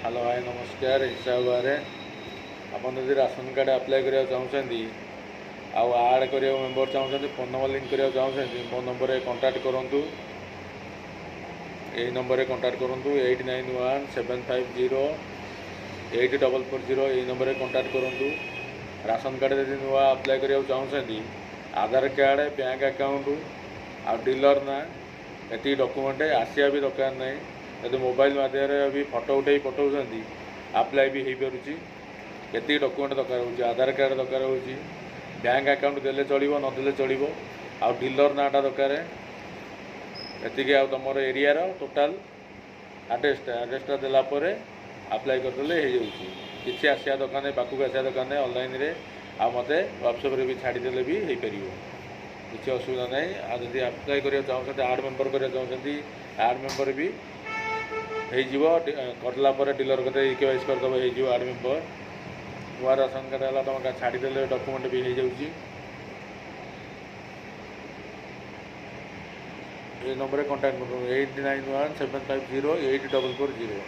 Hello ଭାଇ, ନମସ୍କାର। ହିସାବ ବାହାରେ ଆପଣ ଯଦି ରାସନ କାର୍ଡ଼ ଆପ୍ଲାଏ କରିବାକୁ ଚାହୁଁଛନ୍ତି ଆଉ ଆଡ଼୍ କରିବାକୁ ମେମ୍ବର ଚାହୁଁଛନ୍ତି, ଫୋନ୍ ନମ୍ବର ଲିଙ୍କ୍ କରିବାକୁ ଚାହୁଁଛନ୍ତି, ମୋ ନମ୍ବରରେ କଣ୍ଟାକ୍ଟ କରନ୍ତୁ। ଏଇ ନମ୍ବରରେ କଣ୍ଟାକ୍ଟ କରନ୍ତୁ, 8917508440। ଏଇ ନମ୍ବରରେ କଣ୍ଟାକ୍ଟ କରନ୍ତୁ। ରାସନ କାର୍ଡ଼ ଯଦି ନୂଆ ଆପ୍ଲାଏ କରିବାକୁ ଚାହୁଁଛନ୍ତି, ଆଧାର କାର୍ଡ଼, ବ୍ୟାଙ୍କ ଆକାଉଣ୍ଟ ଆଉ ଡିଲର ନାଁ, ଏତିକି ଡକୁମେଣ୍ଟ। ଆସିବା ବି ଦରକାର ନାହିଁ। ଯଦି ମୋବାଇଲ ମାଧ୍ୟମରେ ବି ଫଟୋ ଉଠାଇ ପଠାଉଛନ୍ତି, ଆପ୍ଲାଏ ବି ହେଇପାରୁଛି। ଏତିକି ଡକୁମେଣ୍ଟ ଦରକାର ହେଉଛି। ଆଧାର କାର୍ଡ଼ ଦରକାର ହେଉଛି, ବ୍ୟାଙ୍କ ଆକାଉଣ୍ଟ ଦେଲେ ଚଳିବ, ନଦେଲେ ଚଳିବ, ଆଉ ଡିଲର ନାଁଟା ଦରକାର, ଏତିକି। ଆଉ ତୁମର ଏରିଆର ଟୋଟାଲ ଆଡ୍ରେସଟା ଦେଲା ପରେ ଆପ୍ଲାଏ କରିଦେଲେ ହେଇଯାଉଛି। କିଛି ଆସିବା ଦରକାର ନାହିଁ, ପାଖକୁ ଆସିବା ଦରକାର ନାହିଁ। ଅନଲାଇନରେ ଆଉ ମୋତେ ହ୍ୱାଟ୍ସଆପ୍ରେ ବି ଛାଡ଼ିଦେଲେ ବି ହେଇପାରିବ, କିଛି ଅସୁବିଧା ନାହିଁ। ଆଉ ଯଦି ଆପ୍ଲାଏ କରିବାକୁ ଚାହୁଁଛନ୍ତି, ଆଡ଼୍ ମେମ୍ବର କରିବାକୁ ଚାହୁଁଛନ୍ତି, ଆଡ଼୍ ମେମ୍ବର ବି ହେଇଯିବ। କରିଲା ପରେ ଡିଲର କଥା ଇ କେୱାଇସି କରିଦେବ, ହେଇଯିବ ଆଡ଼୍ ମେମ୍ବର। ନୂଆ ରାସନ କାର୍ଡ଼ ହେଲା, ତୁମ ଛାଡ଼ିଦେଲେ ଡକୁମେଣ୍ଟ ବି ହେଇଯାଉଛି। ଏଇ ନମ୍ବରରେ କଣ୍ଟାକ୍ଟ କରନ୍ତୁ, 8917508440।